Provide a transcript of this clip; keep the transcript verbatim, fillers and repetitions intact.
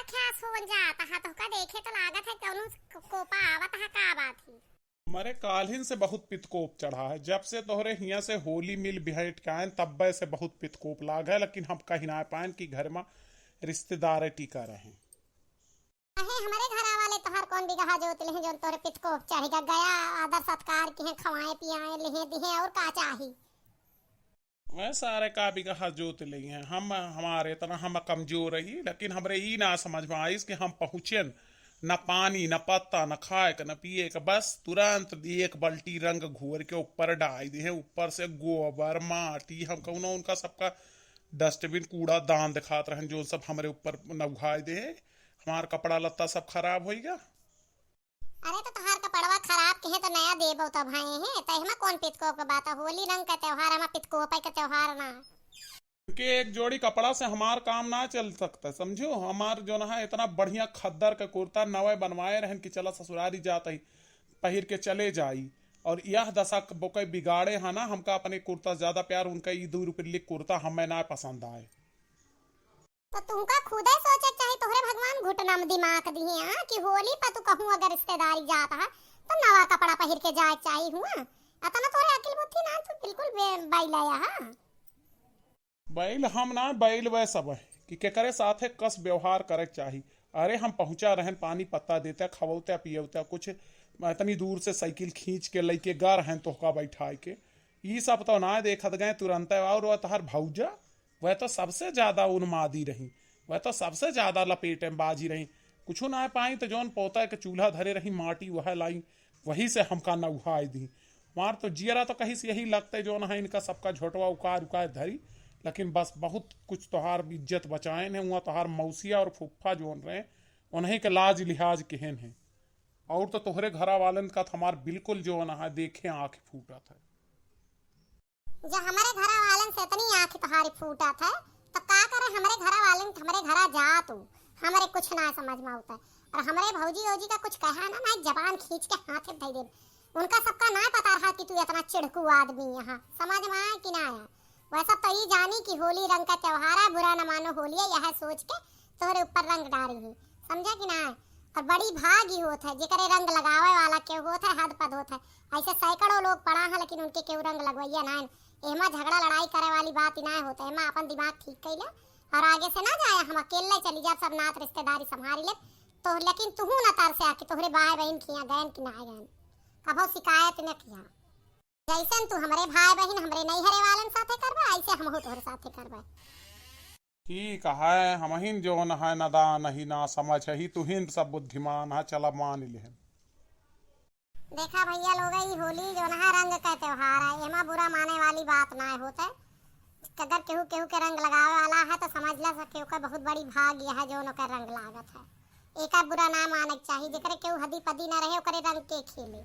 क्या सोन जात हा, तोहका देखे तो लागत है कौनो को-, कोपा आवत हा, का बात ही? हमरे काल्हिन से बहुत पितकोप चढ़ा है। जब से तोहरे हियाँ से होली मिल बिहट के आएन, तब्बे से बहुत पितकोप लाग है, लेकिन हम कहि नाहीं पाएन कि घर मा रिश्तेदार टीका रहे। अहे, हमरे घरा वाले तोहार कौन बिगहा जोत लिहे, जौन तोहरे पितकोप चढ़ गया? गया, आदर सत्कार किहे, खवाए पियाए लिहे दिहे, और का चाही? वह सारे का बिगहा जोत लिहे हैं। हम, हमारे इतना हम कमजोर रही, लेकिन हमरे ई ना समझ मा आइस कि हम पहुँचेन, न पानी, न पत्ता, न खाए के, न पिए के, बस तुरंत एक बाल्टी रंग घोर के ऊपर डाल दिहे। ऊपर से गोबर, माटी, हम कौनो उनका सबका dustbin, कूड़ा दान दिखात रहन, जौन सब हमरे ऊपर नउहाए दिहे। हमार कपड़ा लत्ता सब खराब होइगा। अरे, तो तोहार कपड़वा खराब किहे तो नया देबो तब है, हैं? तो एहमा कौन पितकोप के बात है? होली रंग का त्योहार, एहमा पितकोप के त्योहार ना। के एक जोड़ी कपड़ा से हमार काम ना चल सकता, समझो। हमार जौन है इतना बढ़िया खद्दर का कुर्ता नवे बनवाए रहन कि चला ससुरारी जात ही, पहिर के चले जाई, और यह दशा क-, बोके बिगाड़े है ना। हमका अपने कुर्ता से ज्यादा प्यार उनका ई दू रुपये लिख कुर्ता हमें ना पसंद आए। तो तुमका खुदे सोचे के चाही, तोहरे भगवान घुटना में दिमाग दिहे हैं कि होली पर तू कहूँ अगर रिश्तेदारी जात है तो नवा कपड़ा पहिर के जाए के चाही हुआ। अतना तोहरे अकिल बुद्धि ना, तू बिल्कुल बे-, बैल आया है। बैल हम ना, बैल वह सब है कि केकरे साथे कस व्यवहार करे के चाही। अरे, हम पहुँचा रहन, पानी पत्ता देते, खवौते पियौते, कुछ इतनी दूर से साइकिल खींच के लइके गा रहन तोहका बैठाए के। ई सब तो ना देखत गए तुरंते, और वह तोहर भौजा, वह तो सबसे ज्यादा उन्मादी रही, वह तो सबसे ज्यादा लपेटे में बाजी रही। कुछ ना पाई तो जौन पोता के चूल्हा धरे रही माटी, वह लाई, वही से हमका नउहाए दी। हमार तो जियरा तो कहिस यही लगते जौन है इनका सबका झोटवा उकार उकार धरी, लेकिन बस बहुत कुछ तोहार इज्जत बचाएन है। वहाँ तोहार मौसिया और फुफ्फा जौन रहे, उन्हीं के लाज लिहाज केहन है। और तो तोहरे घरा वालन का तो हमार बिल्कुल जौन है देखे आँख फूटत है। जब हमरे घरा वालन से इतनी आँख तोहारी फूटत है, तो का करे हमरे घरा वालन, हमरे घरा जा तू, हमरे कुछ ना समझ में आवता है। और हमरे भौजी औजी का कुछ कहा ना, ना जबान खींच के हाथे धइ देब। उनका सबका ना पता रहा कि तू इतना चिढ़कू आदमी यहाँ, समझ में आए कि ना आए? वह सब तो ई जानी कि होली रंग का त्योहार है, बुरा न मानो होली है, यह सोच के तोहरे ऊपर रंग डारी ही, समझा कि ना? और बड़ी भाग ही होत है जेकरे रंग लगावे वाला केहू होत है, हद पद होत है। ऐसे सैकड़ों लोग पड़ा है, लेकिन उनके केहू रंग लगवैया ना है। एहमा झगड़ा लड़ाई करे वाली बात ही ना होत है, एहमा अपन दिमाग ठीक कैले और आगे से ना जाए, हम अकेले चली जाब, सब नात रिश्तेदारी संभारी ले। तो लेकिन तुहू ना तरसे आके तोहरे भाई बहन खिया गयन कि ना गयन, कभो शिकायत न किया। जैसन तू हमरे भाई बहिन हमरे नैहरे वालन साथे करबे, ऐसे हमहू तोहरे साथे करबे। ठीक है, हमहिन जौन है नदान ही, ना समझ ही, तुहिन सब बुद्धिमान है, चला मान लेहन। देखा भैया लोग, ई होली जौन है रंग का त्योहार है, एमा बुरा माने वाली बात ना होत है। अगर केहू केहू के रंग लगावे वाला है तो समझ ला से केहू का बहुत बड़ी भाग यह है जौन ओकर रंग लागत है। एका बुरा ना माने के चाही, जेकरे केहू हदी पदी ना रहे ओकरे रंग के खेले।